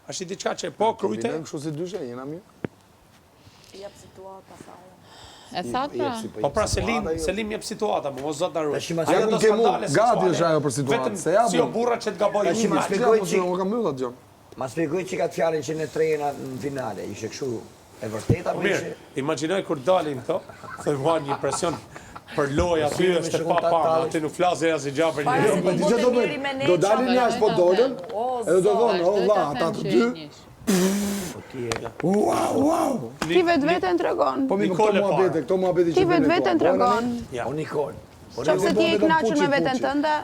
Është një diçka që po krujte. Kombinojmë kështu si dyshe, jena mirë. Jep situata, tha unë. E thatë pra. Po pra Selin, Selin jep situata, mo o zot na ruaj. Tash ma Ajo do Kemu, skandale gati seksuale. është ajo për situatë, Vetëm se ja si o bën. burra që të gaboj Tash unë. ma aq. shpjegoj Po çik. unë kam mbyll atë gjë. Ma shpjegoj çik atë fjalën që ne tre jena në finale, ishte kështu e vërteta Po apo mirë, ishte? imagjinoj kur dalin këto, thoj mua një presion për lojë aty Si, është e me pa shokun parë, tatë, aty nuk flasin asnjë gjë për Para një. se Po të di çfarë do bote miri me bëjnë? ne Do dalin që- jashtë po dolën, O, edhe do zot. thonë, o Vazhdoj vlla, ta ata them të që dy. je njësh. Po ti je. Wow, wow. Ti vetveten tregon. Po mi Nikole këto muhabete, para. këto muhabete që Ti bëjnë këto, vetveten po, nani? tregon. Ja. O Nikol. Po Qoftë se po ti je i vetëm kënaqur me puçi, veten puçi. tënde,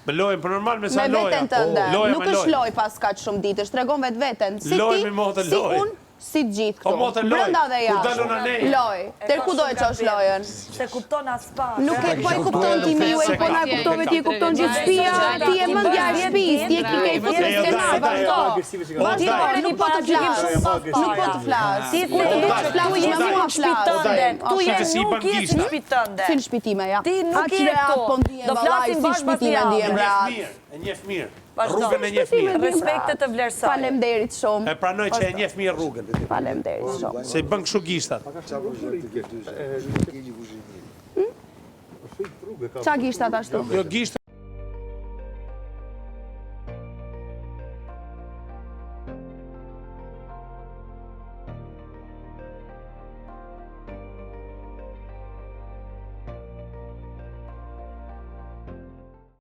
Me lojën, po normal me sa me loja. veten tënde. Loja Nuk me është lojë. lojë pas kaq shumë ditësh, tregon vetveten. Si Lojë ti, me motë, si lojë. unë, si të gjithë Po këtu. motë lojë. Brenda dhe Kur jashtë. dalun anej. Lojë. Ter ku do e çosh lojën? Se kupton as pak. Nuk e po e kupton ti miu, Se po na ka. e kuptove ti e kupton gjithë shtëpia, ti je mendja e shtëpisë, ti e ke ke i futur në skenar, vazhdo. Vazhdo, nuk po të flas. Nuk po të flas. Ti Kur të duash të flasësh me mua shtëpi flas. tënde. Këtu je Shife si i nuk bën je si gishta. në shtëpi tënde. Si në shtëpi time, ja. Ti nuk Aq je rehat këtu. po ndihem Do vallai, flasim si në bashkë shtëpi pas time një ndihem E njeh rehat. mirë, e njeh mirë. Vazhdo. Rrugën e njeh mirë. Respekte të vlerësoj. Faleminderit shumë. E pranoj që e njeh mirë rrugën. Faleminderit shumë. Se i bën kështu gishtat. Qa gishtat ashtu? Jo gishtat.